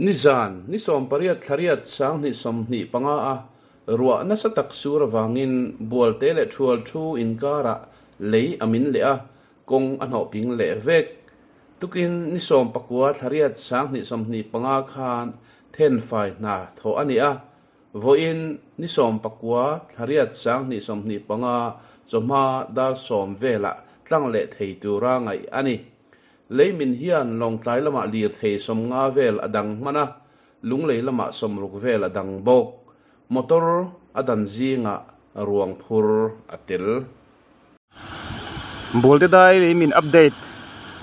Nizan, ni 18 thla riat 2025 a ruah nasa tak sur avangin Bualte leh Thual thu inkarah lei a min leh a, kawng a hnawh ping leh vek. Tukin ni 19 thla riat 2025 khan thenfai hna thawh a ni a, vawiin ni 19 thla riat 2025 chawhma dar 10 velah tlang leh thei tura ngaih a ni. Leimin hian Lawngtlai lamah lirthei 50 vel a dang hman a, Lunglei lamah 60 vel a dang bawk. Motor a dan zingah ruang phur a tel. Bualte dai leimin update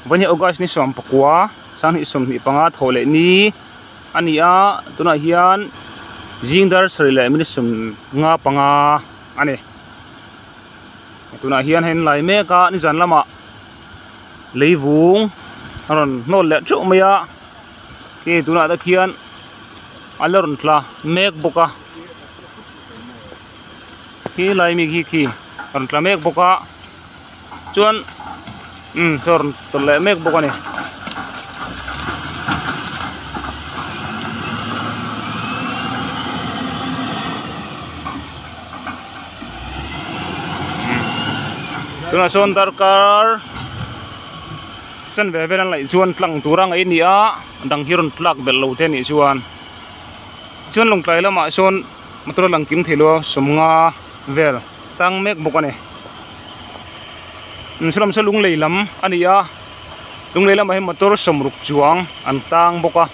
vawiin hi August ni 19 2025 thawh leh ni a ni a, tunah hian zing dar sarih leh minute 55 a ni. Tunah hian hei an lai mek a, nizan lamah leivung a rawn hnawl leh theuh mai a, khi tunah te khian a la rawn tla mek bawk a, khi lai mi khi khi a rawn tla mek bawk a chuan umm saw a rawn tawlh leh mek bawk a ni. Tunah sawn darkar chanve vel an laih chuan tlang tur a ngaih a ni a dang hi rawn tlak belh lo te a nih chuan chuan lawngtlai lamah sawn motor a lang kim thei lo a 50 vel tang mek bawk a ni saw lam saw lunglei lam a ni a lunglei lamah hian motor 60 chuang an tang bawk a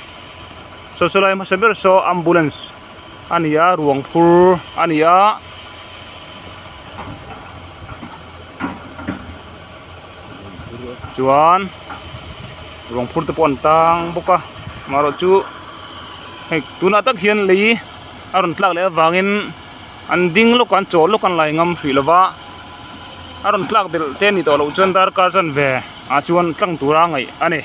saw saw lai hmasa ber saw ambulance. A ni a ruang phur a ni a chuan ruang phur te pawh an tang bawk a amaherawh chu hei tunah tak hian lei a rawn tlak leh avangin an ding lawk a an chawl lawk a an lai ngam hrih lova a rawn tlak belh te a nih tawh loh chuan darkar chanve ah chuan tlang tura ngaih a ni.